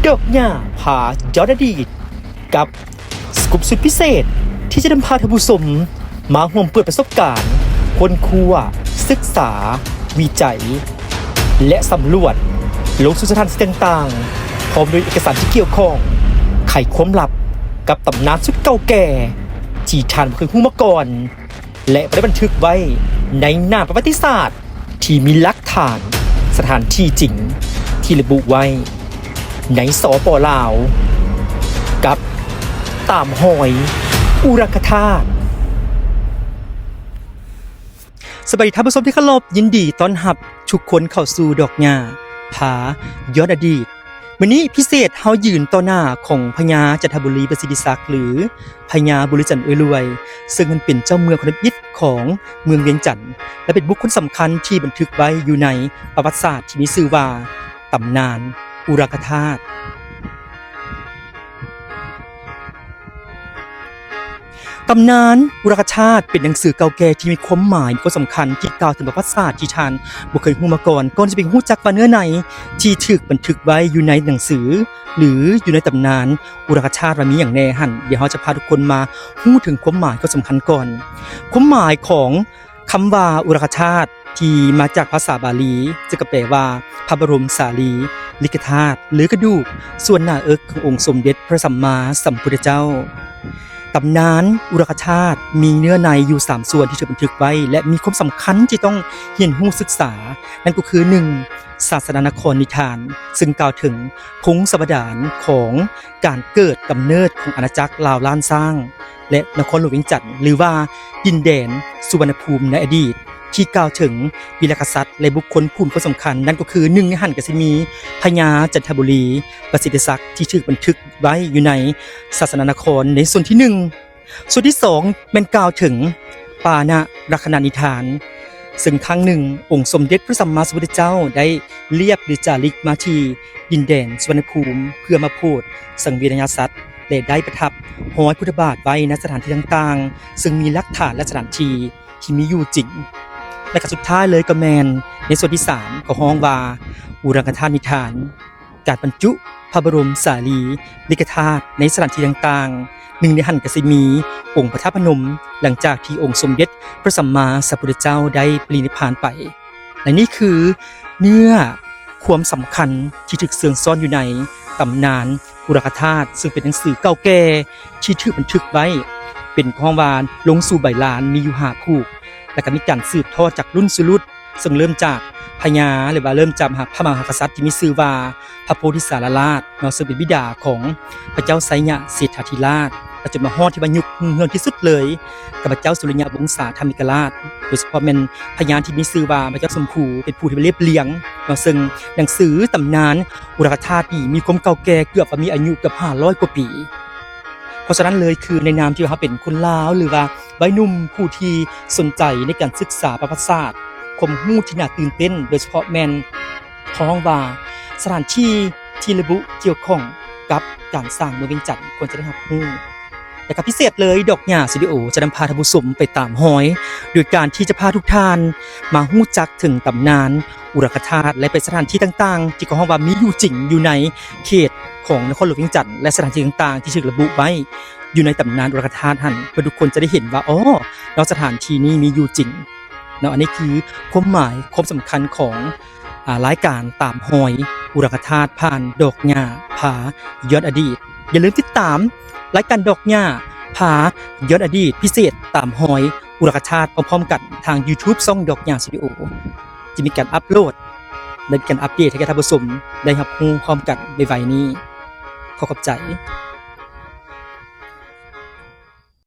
ດອກຫຍ້າຜາຍ້ອນອະດີດ ກັບສະກຸບສຸດພິເສດ ທີ່ຈະນຳພາທ່ານຜູ້ຊົມມາຮ່ວມເປີດປະສົບການ ຄົ້ນຄວ້າ, ສຶກສາ, ວິໄຈ ແລະ ສຳຫຼວດ ລົງສູ່ສະຖານທີ່ຕ່າງໆ ພ້ອມດ້ວຍເອກະສານທີ່ກ່ຽວຂ້ອງ, ໄຂຄວາມລັບກັບຕຳນານສຸດເກົ່າແກ່ ທີ່ທ່ານບໍ່ເຄີຍຮູ້ມາກ່ອນ ແລະ ບໍ່ໄດ້ບັນທຶກໄວ້ໃນໜ້າປະຫວັດຕິສາດ ທີ່ມີຫຼັກຖານສະຖານທີ່ຈິງທີ່ລະບຸໄວ້ໃນ ສປ ລາວ ກັບຕາມຮອຍອຸລັງຄະທາດ. ສະບາຍດີທ່ານຜູ້ຊົມທີ່ເຄົາລົບ, ຍິນດີຕ້ອນຮັບທຸກຄົນເຂົ້າສູ່ດອກຫຍ້າຜາຍ້ອນອະດີດ. ມື້ນີ້ພິເສດເຮົາຢືນຕໍ່ໜ້າຂອງພະຍາຈັນທະບູລີປະສິດທິສັກ ຫຼື ພະຍາບູລີຈັນເອື້ອຍລວຍ ເຊິ່ງເພິ່ນເປັນເຈົ້າເມືອງຄົນທຳອິດຂອງເມືອງວຽງຈັນ ແລະ ເປັນບຸກຄົນສຳຄັນທີ່ບັນທຶກໄວ້ຢູ່ໃນປະຫວັດສາດທີ່ມີຊື່ວ່າ ຕຳນານອຸລັງຄະທາດ. ຕຳນານອຸລັງຄະທາດເປັນໜັງສືເກົ່າແກ່ທີ່ມີຄວາມໝາຍ ມີຄວາມສຳຄັນ ທີ່ກ່າວເຖິງປະຫວັດສາດທີ່ທ່ານບໍ່ເຄີຍຮູ້ມາກ່ອນ. ກ່ອນຈະໄປຮູ້ຈັກວ່າເນື້ອໃນທີ່ຖືກບັນທຶກໄວ້ຢູ່ໃນໜັງສື ຫຼື ຢູ່ໃນຕຳນານອຸລັງຄະທາດວ່າມີຫຍັງແດ່ຫັ້ນ, ດຽວເຮົາຈະພາທຸກຄົນມາຮູ້ເຖິງຄວາມໝາຍຄວາມສຳຄັນກ່ອນ. ຄວາມໝາຍຂອງຄຳວ່າອຸລັງຄະທາດ ທີ່ມາຈາກພາສາບາລີ ເຊິ່ງກໍແປວ່າ ພະບໍລົມສາລີລິກະທາດ ຫຼື ກະດູກສ່ວນໜ້າເອິກຂອງອົງສົມເດັດພະສຳມາສຳພຸດທະເຈົ້າ. ຕຳນານອຸລັງຄະທາດມີເນື້ອໃນຢູ່ສາມສ່ວນທີ່ຖືກບັນທຶກໄວ້ ແລະ ມີຄວາມສຳຄັນທີ່ຕ້ອງຮຽນຮູ້ສຶກສາ, ນັ້ນກໍຄື ໜຶ່ງ ສາສະນານະຄອນນິທານ ເຊິ່ງກ່າວເຖິງພົງສະວະດານຂອງການເກີດກຳເນີດຂອງອານາຈັກລາວລ້ານຊ້າງ ແລະ ນະຄອນຫຼວງວຽງຈັນ ຫຼືວ່າດິນແດນສຸວັນນະພູມໃນອະດີດ ທີ່ກ່າວເຖິງວີລະກະສັດ ແລະ ບຸກຄົນຜູ້ມີຄວາມສຳຄັນ, ນັ້ນກໍຄື ໜຶ່ງ ໃນຫັ້ນກໍຊິມີພະຍາຈັນທະບູລີປະສິດທິສັກ ທີ່ຖືກບັນທຶກໄວ້ຢູ່ໃນສາສະນານະຄອນໃນສ່ວນທີໜຶ່ງ. ສ່ວນທີສອງ ແມ່ນກ່າວເຖິງປານະລັກຂະນະນິທານ ເຊິ່ງຄັ້ງໜຶ່ງ ອົງສົມເດັດພະສຳມາສຳພຸດທະເຈົ້າໄດ້ລຽບ ຫຼື ຈາລິກມາທີ່ດິນແດນສຸວັນນະພູມ ເພື່ອມາໂຜດສັງເວດນະຍາສັດ ແລະ ໄດ້ປະທັບຮອຍພຸດທະບາດໄວ້ໃນສະຖານທີ່ຕ່າງໆ ເຊິ່ງມີຫຼັກຖານ ແລະ ສະຖານທີ່ທີ່ມີຢູ່ຈິງ. ແລະ ກະສຸດທ້າຍເລີຍກໍແມ່ນໃນສ່ວນທີສາມ ກໍຮ້ອງວ່າ ອຸລັງຄະທາດນິທານ ການບັນຈຸພະບໍລົມສາລີລິກະທາດໃນສະຖານທີ່ຕ່າງໆ, ໜຶ່ງໃນຫັ້ນກໍຊິມີອົງພະທາດພະນົມ ຫຼັງຈາກທີ່ອົງສົມເດັດພະສຳມາສຳພຸດທະເຈົ້າໄດ້ປະລິນິບພານໄປ. ແລະ ນີ້ຄືເນື້ອຄວາມສຳຄັນທີ່ຖືກເຊື່ອງຊ້ອນຢູ່ໃນຕຳນານອຸລັງຄະທາດ ເຊິ່ງເປັນໜັງສືເກົ່າແກ່ທີ່ຖືກບັນທຶກໄວ້ ເປັນ ເຂົາເອີ້ນວ່າ ລົງສູ່ໃບລານ ມີຢູ່ຫ້າຜູກ ແລ້ວກໍມີການສືບທອດຈາກລຸ້ນສູ່ລຸ້ນ ເຊິ່ງເລີ່ມຈາກພະຍາ ຫຼືວ່າເລີ່ມຈາກພະມະຫາກະສັດທີ່ມີຊື່ວ່າ ພະໂພທິສາລະລາດເນາະ ເຊິ່ງເປັນບິດາຂອງພະເຈົ້າໄຊຍະເສດຖາທິລາດ ແລະ ຈົນມາຮອດທີ່ວ່າຍຸກຮຸ່ງເຮືອງທີ່ສຸດເລີຍ ກັບພະເຈົ້າສຸລິຍະວົງສາທຳມິກະລາດ ໂດຍສະເພາະແມ່ນພະຍາທີ່ມີຊື່ວ່າພະເຈົ້າຊົມພູ ເປັນຜູ້ທີ່ລຽບລຽງເນາະ ເຊິ່ງໜັງສືຕຳນານອຸລັງຄະທາດນີ້ມີຄວາມເກົ່າແກ່ເກືອບວ່າມີອາຍຸເກືອບຫ້າຮ້ອຍກວ່າປີ. ເພາະສະນັ້ນເລີຍ ຄືໃນນາມທີ່ວ່າເຮົາເປັນຄົນລາວ ຫຼືວ່າ ໄວໜຸ່ມຜູ້ທີ່ສົນໃຈໃນການສຶກສາປະຫວັດສາດ, ຄວາມຮູ້ທີ່ໜ້າຕື່ນເຕັ້ນ, ໂດຍສະເພາະແມ່ນ ເຂົາຮ້ອງວ່າ ສະຖານທີ່ທີ່ລະບຸກ່ຽວຂ້ອງກັບການສ້າງເມືອງວຽງຈັນ ຄວນຈະໄດ້ຮັບຮູ້. ແລະກໍພິເສດເລີຍ ດອກຫຍ້າສະຕູດິໂອຈະນຳພາທ່ານຜູ້ຊົມໄປຕາມຮອຍ ໂດຍການທີ່ຈະພາທຸກທ່ານມາຮູ້ຈັກເຖິງຕຳນານ ອຸລັງຄະທາດ ແລະ ເປັນສະຖານທີ່ຕ່າງໆ ທີ່ເຂົາເວົ້າວ່າມີຢູ່ຈິງຢູ່ໃນເຂດຂອງນະຄອນຫຼວງວຽງຈັນ ແລະ ສະຖານທີ່ຕ່າງໆ ທີ່ຖືກລະບຸໄວ້ຢູ່ໃນຕຳນານອຸລັງຄະທາດຫັ້ນ ເພື່ອທຸກຄົນຈະໄດ້ເຫັນວ່າ ອໍ ເນາະ ສະຖານທີ່ນີ້ມີຢູ່ຈິງເນາະ. ອັນນີ້ຄືຄວາມໝາຍຄວາມສຳຄັນຂອງ ອາ ລາຍການຕາມຮອຍອຸລັງຄະທາດ ຜ່ານດອກຫຍ້າຜາຍ້ອນອະດີດ. ຢ່າລືມຕິດຕາມລາຍການດອກຫຍ້າຜາຍ້ອນອະດີດ ພິເສດຕາມຮອຍອຸລັງຄະທາດ ພ້ອມໆກັນທາງ YouTube ຊ່ອງດອກຫຍ້າສະຕູດິໂອ. ຈະມີການອັບໂຫຼດ ແລະ ມີການອັບເດດໃຫ້ແກ່ທ່ານຜູ້ຊົມໄດ້ຮັບຮູ້ພ້ອມກັນໄວໆນີ້. ຂໍຂອບໃຈ.